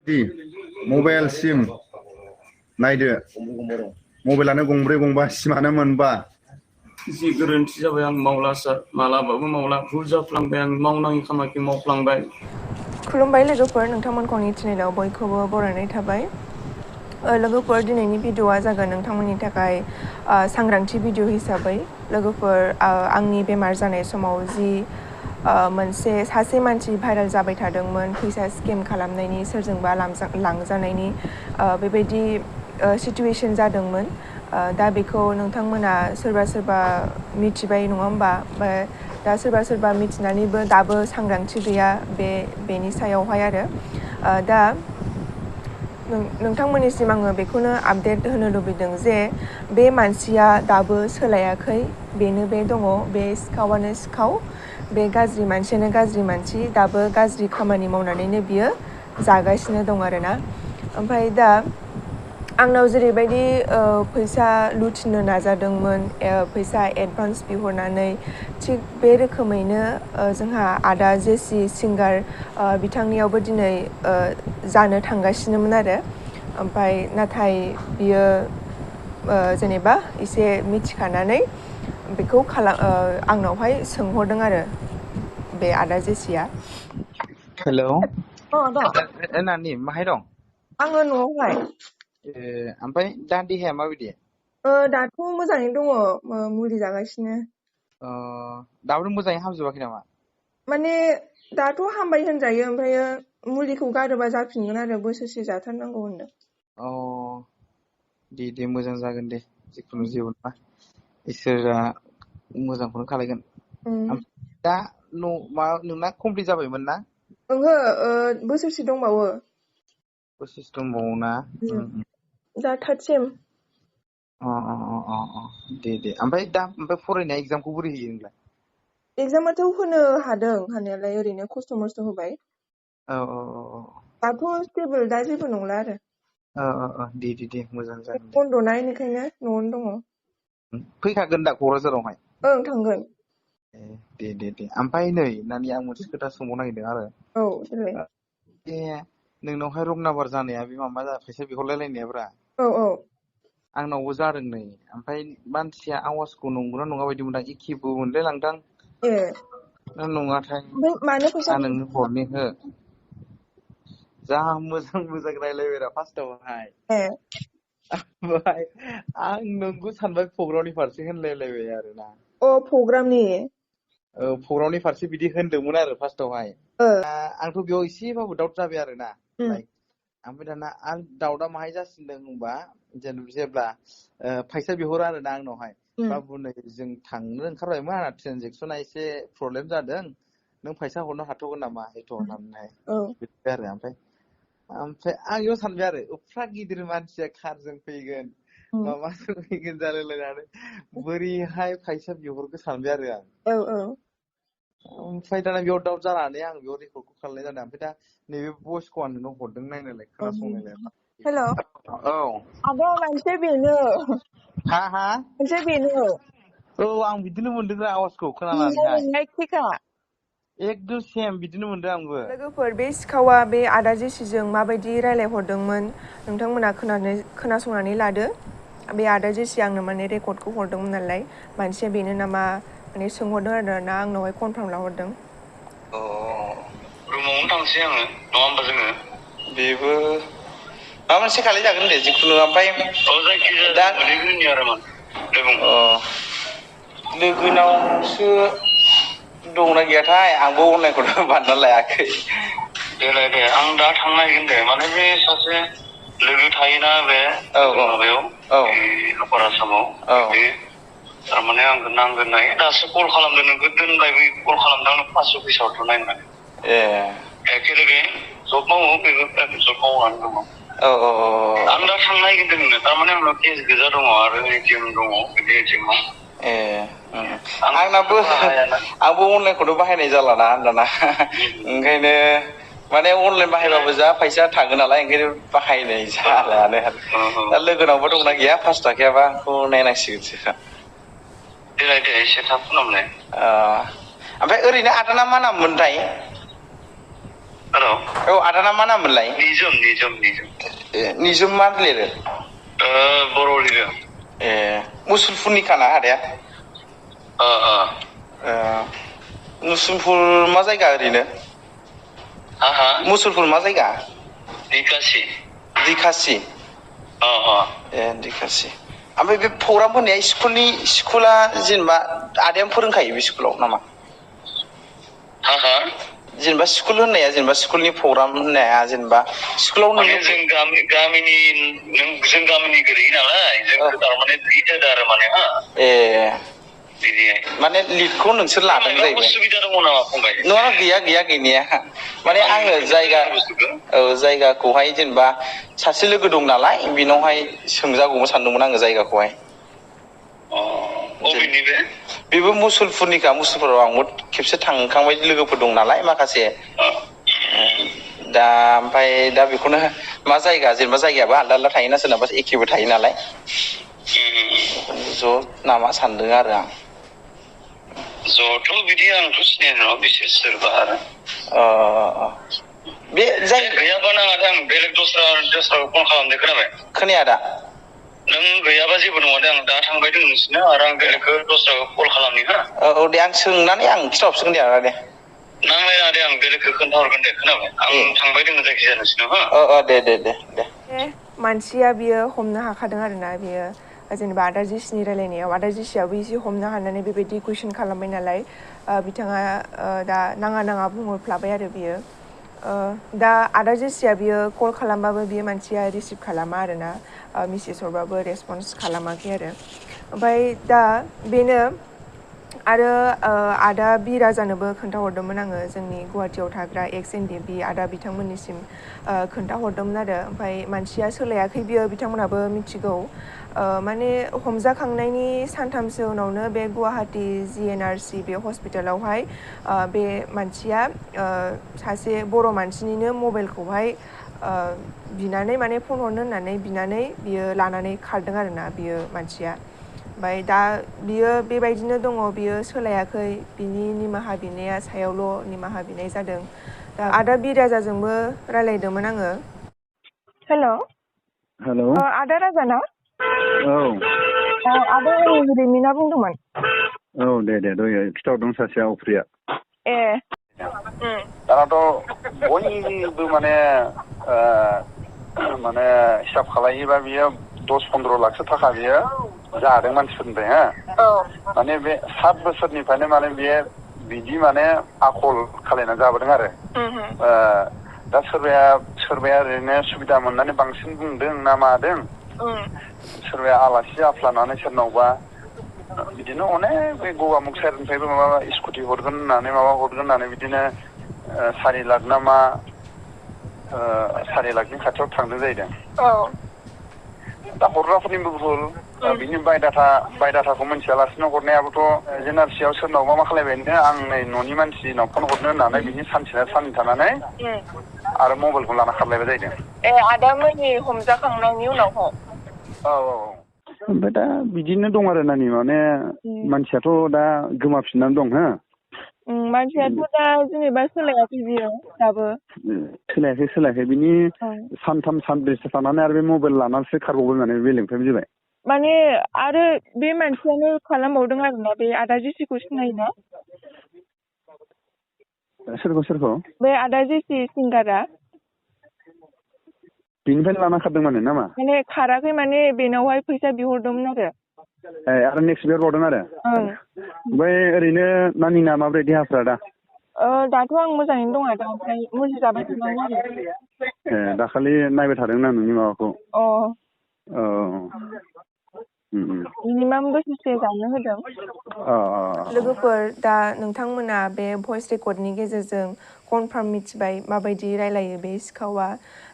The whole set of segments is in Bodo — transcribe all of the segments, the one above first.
di mobile sim नायदो मबाइलानो गंब्रै गंबा सिमानो मोनबा जि गोरोन्थि जाबाय आं मावला सार मालाबाबो मावला भुल जाफ्लांबाय आं मावनाङि खामानिखौ मावफ्लांबाय खुलुमबाय लोगोफोर नोंथांमोनखौ आंनि चेनेलाव बयखौबो बरायनाय थाबाय लोगोफोर दिनैनि भिडिअआ जागोन नोंथांमोननि थाखाय सांग्रांथि भिडिअ हिसाबै लोगोफोर आंनि बेमार जानाय समाव जि मोनसे सासे मानसि भाइरेल जाबाय थादोंमोन फैसा स्केम खालामनायनि सोरजोंबा लांजानायनि बेबायदि सिचुएशन जादोंमोन दा बेखौ नोंथांमोना सोरबा मिथिबाय नङा होमबा दा सोरबा मिथिनानैबो दाबो सांग्रांथि गैया बेनि सायावहाय आरो दा नोंथांमोननिसिम आङो बेखौनो आपडेट होनो लुबैदों जे बे मानसिया दाबो सोलायाखै बेनो बे दङ बे सिखावानो सिखाव बे गाज्रि मानसियानो गाज्रि मानसि दाबो गाज्रि खामानि मावनानैनो बियो जागासिनो दं आरोना ओमफ्राय दा आंनाव जेरैबायदि फैसा लुथिनो नाजादोंमोन फैसा एडभान्स बिहरनानै थिग बे रोखोमैनो जोंहा आदा जेसि सिंगार बिथांनियावबो दिनै जानो थांगासिनोमोन आरो ओमफ्राय नाथाय बियो जेनेबा एसे मिथिखानानै बेखौ आंनावहाय सोंहरदों आरो बे आदा जेसिया हेलौ दा नानि माहाय दं आङो न'आवहाय ओमफ्राय दा देहाया माबायदि दाथ' मोजाङैनो दङ मुलि जागासिनो दाबो मोजाङै हामजोबाखै नामा माने दाथ' हामबाय होनजायो ओमफ्रायो मुलिखौ गारोबा जाफिनगोन आरो बोसोरसे जाथारनांगौ होनदों दे मोजां जागोन दे जिखुनु जेबो नङा इसोरा मोजांखौनो खालायगोन दा नोंना कमप्लिट जाबायमोन ना ओहो बोसोरसे दंबावो बोसोरसे दंबावो ना दा थार्ड सेम दे ओमफ्राय फरायनाय एग्जामखौ बोरै होयो नोंलाय एग्जामाथ' होनो हादों हानायालाय ओरैनो खस्थ' मस्थ' होबाय दाथ' स्टेबल दा जेबो नंला आरो दे मोजां जागोन दे बन्द'ना बेनिखायनो न'आवनो दङ फैखागोन दा क'क्राझारावहाय ओं थांगोन दे ओमफ्राय नै नानि आं मोनसे खोथा सोंबावनो नागिरदों आरो देलाय नोंनावहाय रं नाम्बार जानाया बे माबा फैसा बिहरलायलायनायाब्रा आंनावबो जादों नै ओमफ्राय मानसिया आवाजखौ नंगौना नङा बायदि मोनदां एखेबो मोनलाय लांदां ना नङाथाय मानो फैसा आं नोंनो हरनि हो जा मोजां रायलायबायरा फार्स्टआवहाय ओमफ्राय आं नोंखौ सानबाय प्रग्रामनि फारसे होनलायलायबाय आरोना प्रग्रामनि प्रग्रामनि फारसे बिदि होनदोंमोन आरो फार्स्टआवहाय आंथ' बेयाव एसेबाबो डाउट जाबाय आरोना ओमफ्राय दाना आं डाउटआ माहाय जासिनदों होनबा जेब्ला फैसा बिहरो आरोना आंनावहाय बाबु नै जों थांनो ओंखारबायमोन आंना ट्रेनजेक्सना एसे प्रब्लेम जादों नों फैसा हरनो हाथ'गोन नामा एथ' होननानै बिदि आरो ओमफ्राय आं बेयाव सानबाय आरो एफा गिदिर मानसिया कारजों फैगोन माबाजों फैगोन जालायलायनानै बोरैहाय फैसा बिहरखो सानबाय आरो आं ओमफ्राय दाना बेयाव डाउट जानानै आं बेयाव रेकर्डखौ खालामनाय जादों ओमफ्राय दा नैबे भइसखौ आं नोंनाव हरदों नायनायलाय खोनासंनायलाय हेल' आदा मोनसे बेनो मोनसे बेनो आं बिदिनो मोनदों आवाजखौ खोनानानैहाय एकदम सेम बिदिनो मोनदों आंबो लोगोफोर बे सिखावा बे आदा जेसिजों माबायदि रायलायहरदोंमोन नोंथांमोना खोनासंनानै लादो बे आदा जेसि आंनो माने रेकर्डखौ हरदोंमोन नालाय मानसिया बेनो नामा माने सोंहरदों आरो ना आंनावहाय कनफार्म लाहरदों रुमावनो थांसै आङो नङा होमबा जोङो बेबो माबा मोनसे खालायजागोन दे जिखुनु ओमफ्राय जायखिजाया दा मोनहैग्रोनि आरो लोगोनावसो दंना गैयाथाय आंबो अनलाइनखौनो बानायना लायाखै देलाय दे आं दा थांनो नागिरगोन दे माने बे सासे लोगो थायोना बे माबायाव लपार आसामाव बे थारमाने आंखौ नांगोन नाय दासो कल खालामदों नोंखौ दोनबाय बै कल खालामदों आंनो 500 फैसा हरथ'नाय होननानै एखेलगे जब मावो बेबो प्राइभेट जब मावनानै दङ आं दा थांनो नागिरदों थारमाने आंनाव केस गोजा दङ आरो एटिएम दङ बे एटिएमाव आंबो अनलाइनखौनो बाहायनाय जालाना दाना ओंखायनो माने अनलाइन बाहायबाबो जा फैसा थाङो नालाय ओंखायनो बाहायनाय जालानो दा लोगोनावबो दंना गैया 5 थाखायाबा बेखौ नायनांसिगोनसो देलाय दे एसे थाब खालामलाय ओमफ्राय ओरैनो आदाना मा नाम मोनथाय हेलौ औ आदाना मा नाममोनलाय? निजोम निजोम मा लिरो? बर' लिरो। मुसलपुरनिखाना आदाया? मुसलपुर मा जायगा ओरैनो? मुसलपुर मा जायगा? दिखासि। दिखासि। ओमफ्राय बे प्रग्राम होनाया स्कुला जेनेबा आदायानो फोरोंखायो बे स्कुलाव नामा? जेनेबा स्कुल होननाया जेनेबा स्कुलनि प्रग्राम होननाया जेनेबा स्कुलाव माने जों गामिनि गोलैयो नालाय जों थारमाने लिड होदो आरो माने माने लिडखौ नोंसोर लादों जाहैबाय। उसुबिदा दङ नामा फंबाय? नङा गैया गैनाया माने आङो जायगाखौहाय जेनेबा सासे लोगो दं नालाय बिनावहाय सोंजागौमोन सानदोंमोन आङो जायगाखौहाय। बेबो मुसलपुरनिखा। मुसलपुराव आंबो खेबसे थांखांबाय लोगोफोर दं नालाय माखासे। दा ओमफ्राय दा बेखौनो मा जायगा जेनेबा जायगायाबो आलदा आलदा थायोना सोरनाबा एखेबो थायो नालाय ज' नामा सानदों आरो आं। ज'थ' बिदि आंथ' सिनायनाय नङा बिसोर सोरबा आरो बे जाय गैयाबा नाङा आं बेलेग दस्राखौ फन खालामदो खोनाबाय? खोनाया दा? नों गैयाबा जेबो नङा दे आं दा थांबाय दं नोंसिनो आरो आं बेलेगखौ दस्राखौ कल खालामनि हा? औ दे आं सोंनानै आं खिथाहरसिगोन दे आदा दे। नांलाया दे आं बेलेगखौ खोन्थाहरगोन दे खोनाबाय? आं थांबाय दङ जायखिजाया नोंसिनाव हा? दे। मानसिया बियो हमनो हाखादों आरोना बियो जेनेबा आदा जिसिनि रायलायनायाव आदा जिसियाबो एसे हमनो हानानै बेबायदि कुइसन खालामबाय नालाय बिथाङा दा नाङा बुंहरफ्लाबाय आरो बियो दा आदा जेसिया बियो कल खालामबाबो बियो मानसिया रिसिभ खालामा आरोना मेसेज हरबाबो रेसपन्स खालामाखै आरो ओमफ्राय दा बेनो आरो आदा बिराजानोबो खोन्थाहरदोंमोन आङो जोंनि गुवाहाटियाव थाग्रा एक्स एनडिएफबि आदा बिथांमोननिसिम खोन्थाहरदोंमोन आरो ओमफ्राय मानसिया सोलायाखै बियो बिथांमोनहाबो मिथिगौ माने हमजाखांनायनि सानथामसो उनावनो बे गुवाहाटि जिएनआरसि बे हस्पिटालावहाय बे मानसिया सासे बर' मानसिनिनो मबाइलखौहाय बिनानै माने फन हरनो होननानै बिनानै बियो लानानै खारदों आरोना बियो मानसिया ओमफ्राय दा बियो बेबायदिनो दङ बियो सोलायाखै बिनि निमाहा बिनाया सायावल' निमाहा बिनाय जादों दा आदा बिराजाजोंबो रायलायदोंमोन आङो। हेल' आदा राजा ना? आदा रिमिना बुंदोंमोन। औ दे दहाय खिथाहरदों सासे अफ्रिया। दानाथ' बयबो माने हिसाब खालायोबा बियो 10-15 लाखसो थाखा बियो जादों मानसिफोरनिफ्राय माने बे 7 बोसोरनिफ्रायनो माने बियो बिदि माने आखल खालायना जाबोदों आरो दा सोरबाया ओरैनो सुबिदा मोननानै बांसिन बुंदों ना मादों सोरबाया आलासि जाफ्लानानै सोरनावबा बिदिनो अनेक बे गगामुग सेरनिफ्रायबो माबा स्कुटि हरगोन होननानै माबा हरगोन होननानै बिदिनो 4 लाख ना मा 4 लाखनि खाथियाव थांदों जाहैदों। दा हरग्राफोरनिबो भुल बिनि बायडाटाखौ मोनथियालासिनो हरनायाबोथ' जेनआरसियाव सोरनावबा मा खालायबायनो आं नै न'नि मानसिनाव फन हरनो होननानै बिनि साननै थानानै आरो मबाइलखौ लाना खारलायबाय जाहैदों। आदामोननि हमजाखांनायनि उनावहाय ओमफ्राय दा बिदिनो दं आरो नानि माने मानसियाथ' दा गोमाफिननानै दं हो मानसियाथ' दा जेनेबा सोलायाखै बियो दाबो सोलायाखै बिनि सानथाम सानब्रैसो थानानै आरो बे मबाइल लानानैसो खारबावबाय माने बेलेगनिफ्राय बुजिबाय माने आरो बे मानसियानो खालामबावदों आरोना बे आदा जेसिखौ सिनायोना? सोरखौ बे आदा जेसि सिंगारा बेनिफ्रायनो लाना खारदों माने नामा? माने खाराखै माने बेनावहाय फैसा बिहरदोंमोन आरो नेक्स्ट बिहरबावदों आरो ओमफ्राय ओरैनो नानिना माब्रै देहाफ्रा दा? दाथ' आं मोजाङैनो दं आदा ओमफ्राय मुलि जाबाय थानांगौ आरो दाखालि नायबाय थादों ना नोंनि माबाखौ मिनिमाम बोसोरसे जानो होदों। लोगोफोर दा नोंथांमोना बे भइस रेकर्डनि गेजेरजों कनफार्म मिथिबाय माबायदि रायलायो बे सिखावा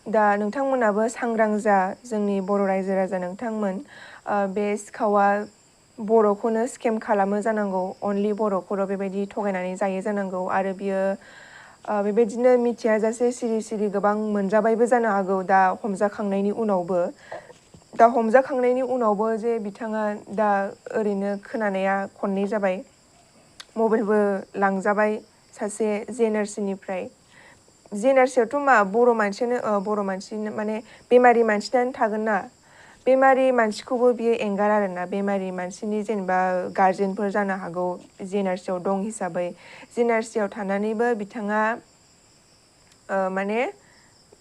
दा नोंथांमोनाबो सांग्रां जा जोंनि बर' रायजो राजा नोंथांमोन बे सिखावा बर'खौनो स्केम खालामो जानांगौ अनलि बर'खौल' बेबायदि थगायनानै जायो जानांगौ आरो बियो बेबायदिनो मिथियाजासे सिरि गोबां मोनजाबायबो जानो हागौ दा हमजाखांनायनि उनावबो जे बिथाङा दा ओरैनो खोनानाया खननै जाबाय मबाइलबो लांजाबाय सासे जेएनआरसिनिफ्राय जेनारसियावथ' मा बर' मानसि माने बेमारि मानसियानो थागोन ना बेमारि मानसिखौबो बियो एंगारा आरोना बेमारि मानसिनि जेनेबा गार्जेनफोर जानो हागौ जेनारसियाव दं हिसाबै जेनारसियाव थानानैबो बिथाङा माने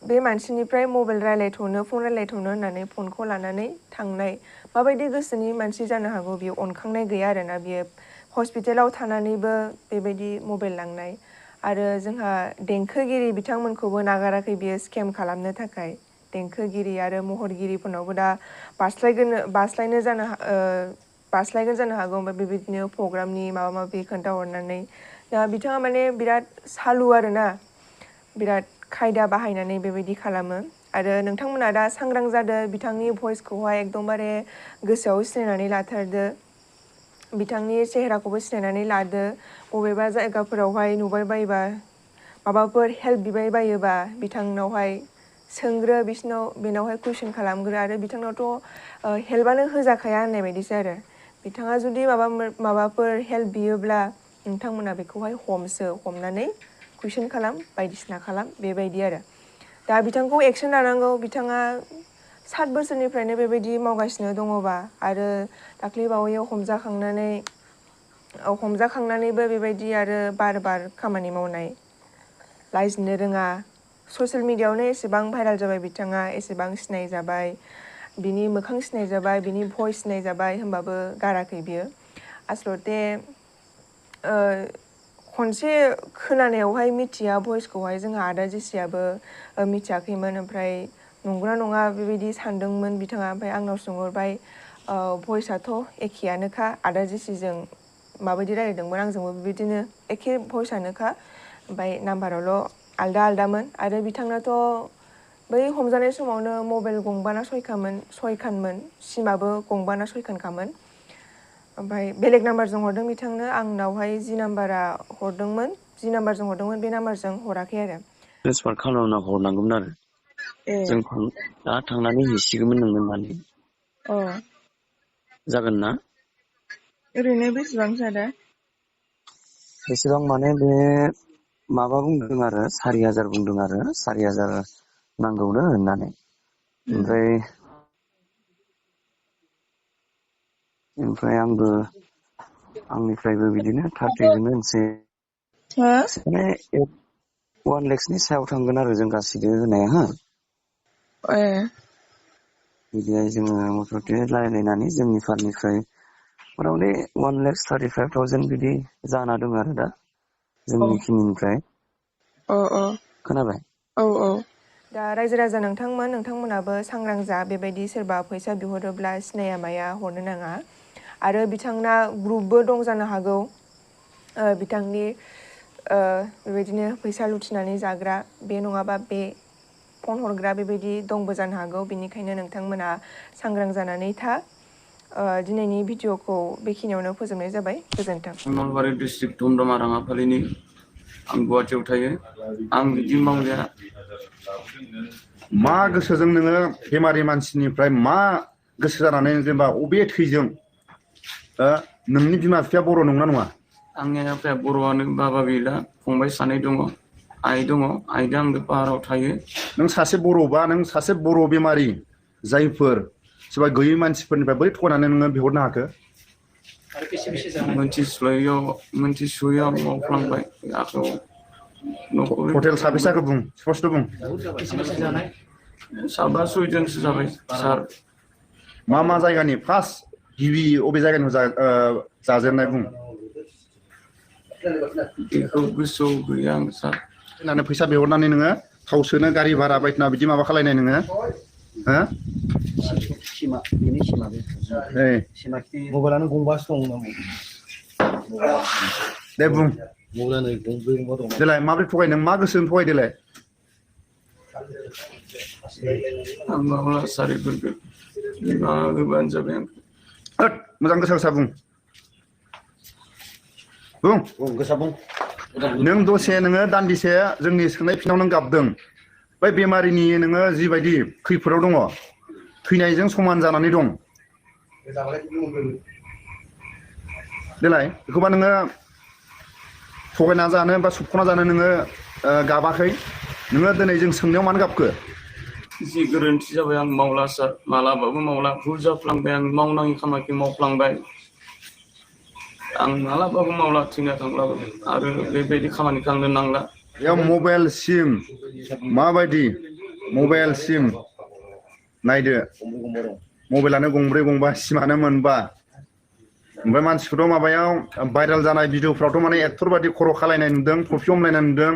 बे मानसिनिफ्राय मबाइल रायलायथ'नो फन रायलायथ'नो होननानै फनखौ लानानै थांनाय माबायदि गोसोनि मानसि जानो हागौ बियो अनखांनाय गैया आरोना बियो हस्पिटालाव थानानैबो बेबायदि मबाइल लांनाय आरो जोंहा देंखोगिरि बिथांमोनखौबो नागाराखै बियो स्केम खालामनो थाखाय देंखोगिरि आरो महरगिरिफोरनावबो दा बास्लायगोन जानो हागौ ओमफ्राय बेबायदिनो प्रग्रामनि माबा माबि खोन्थाहरनानै दा बिथाङा माने बिराद सालु आरोना बिराद खायदा बाहायनानै बेबायदि खालामो आरो नोंथांमोना दा सांग्रां जादो बिथांनि भइसखौहाय एकदमबारे गोसोआव सिनायनानै लाथारदो बिथांनि चेहेराखौबो सिनायनानै लादो बबेबा जायगाफोरावहाय नुबाय बायोबा माबाफोर हेल्प बिबाय बायोबा बिथांनावहाय सोंग्रो बेनावहाय कुइसन खालामग्रो आरो बिथांनावथ' हेल्पआनो होजाखाया होननाय बायदिसो आरो बिथाङा जुदि माबाफोर हेल्प बियोब्ला नोंथांमोना बेखौहाय हमनानै कुइसन खालाम बायदिसिना खालाम बेबायदि आरो दा बिथांखौ एक्सन लानांगौ बिथाङा 7 बोसोरनिफ्रायनो बेबायदि मावगासिनो दङबा आरो दाख्लै बावैयाव हमजाखांनानैबो बेबायदि आरो बार खामानि मावनाय लाजिनो रोङा ससियेल मिडियाआवनो एसेबां भाइराल जाबाय बिथाङा एसेबां सिनायजाबाय बिनि मोखां सिनायजाबाय बिनि भइस सिनायजाबाय होमबाबो गाराखै बियो आसलथे खनसे खोनानायावहाय मिथिया भइसखौहाय जोंहा आदा जेसियाबो मिथियाखैमोन ओमफ्राय नंगौना नङा बेबायदि सानदोंमोन बिथाङा ओमफ्राय आंनाव सोंहरबाय भइसआथ' एखेयानोखा आदा जेसिजों माबायदि रायलायदोंमोन आंजोंबो बेबायदिनो एखे भइसआनोखा ओमफ्राय नाम्बारावल' आलदामोन आरो बिथांनाथ' बै हमजानाय समावनो मबाइल गंबाना सयखानमोन सिमाबो गंबाना सयखानखामोन ओमफ्राय बेलेग नाम्बारजों हरदों बिथांनो आंनावहाय जि नाम्बारजों हरदोंमोन बे नाम्बारजों हराखै आरो ट्रेन्सफार खालामना हरनांगौमोन आरो जों दा थांनानै हैसिगौमोन नोंनो माने जागोन ना ओरैनो बेसेबांसो आदा बेसेबां माने बे माबा बुंदों आरो 4000 बुंदों आरो 4000 नांगौनो होननानै ओमफ्राय आंनिफ्रायबो बिदिनो 30 होनोसै माने 1 लाखनि सायाव थांगोन आरो जों गासिबो होनाया हा बिदिहाय जोङो मथ'थे रायलायनानै जोंनि फारनिफ्राय मथामथि 1,35,000 बिदि जाना दं आरो दा जोंनि खिनिनिफ्राय खोनाबाय दा रायजो राजा नोंथांमोनाबो सांग्रां जा बेबायदि सोरबा फैसा बिहरोब्ला सिनाया माया हरनो नाङा आरो बिथांना ग्रुपबो दं जानो हागौ बिथांनि बेबायदिनो फैसा लुथिनानै जाग्रा बे नङाबा बे फन हरग्रा बेबायदि दंबो जानो हागौ बिनिखायनो नोंथांमोना सांग्रां जानानै था दिनैनि भिडिअखौ बेखिनियावनो फोजोबनाय जाबाय गोजोन्थों नलबारि डिस्ट्रिक्ट धुमदमा राङापालिनि आं गुवाहाटियाव थायो आं बिदि मावनाया मा गोसोजों नोङो बेमारि मानसिनिफ्राय मा गोसो जानानै जेनेबा अबे थैजों नोंनि बिमा बिफाया बर' नंना नङा आंनि आफाया बर'आनो बाबा गैला फंबाय 2 दङ आइ दङ आइजों आंबो पाहाराव थायो नों सासे बर'बा नों सासे बर' बेमारि जायफोर सोरबा गैयै मानसिफोरनिफ्राय बै थगायनानै नोङो बिहरनो हाखो मोनथिस'यैयाव मावफ्लांबाय टटेल साबेसे जाखो बुं स्पस्ट' बुं 7 8जनसो जाबाय सार मा जायगानि फार्स्ट गिबि अबे जायगानिफ्राय जाजेननाय बुं बेखौ गोसोआव गैया आं सार होननानै फैसा बिहरनानै नोङो थाव सोनो गारि भारा बायदिना बिदि माबा खालायनाय नोङो मबाइलानो गंबासो दं दे बुं देलाय माबोरै थगाय नों मा गोसोजों थगाय देलाय आं माब्ला सारिफोरखौ होबानो जाबाय आं मोजां गोसा बुं नों दसे नोङो दान्दिसे जोंनि सोंनाय फिनाव नों गाबदों बै बेमारिनि नोङो जिबायदि खैफोदाव दङ थैनायजों समान जानानै दं देलाय बेखौबा नोङो थगायना जानो बा सोबख'ना जानो नोङो गाबाखै नोङो दिनै जों सोंनायाव मानो गाबखो जि गोरोन्थि जाबाय आं मावला सार मालाबाबो मावला भुल जाफ्लांबाय आं मावनाङि खामानिखौ मावफ्लांबाय आं मालाबाबो मावला थैना थांब्लाबो आरो बेबायदि खामानिखौ आंनो नांला बेयाव मबाइल सिम माबायदि मबाइल सिम नायदो मबाइलानो गंब्रै गंबा सिमानो मोनबा ओमफ्राय मानसिखौथ' माबायाव भाइरेल जानाय भिडिअफ्रावथ' माने एक्टर बादि खर' खालायनाय नुदों टफि हमलायनाय नुदों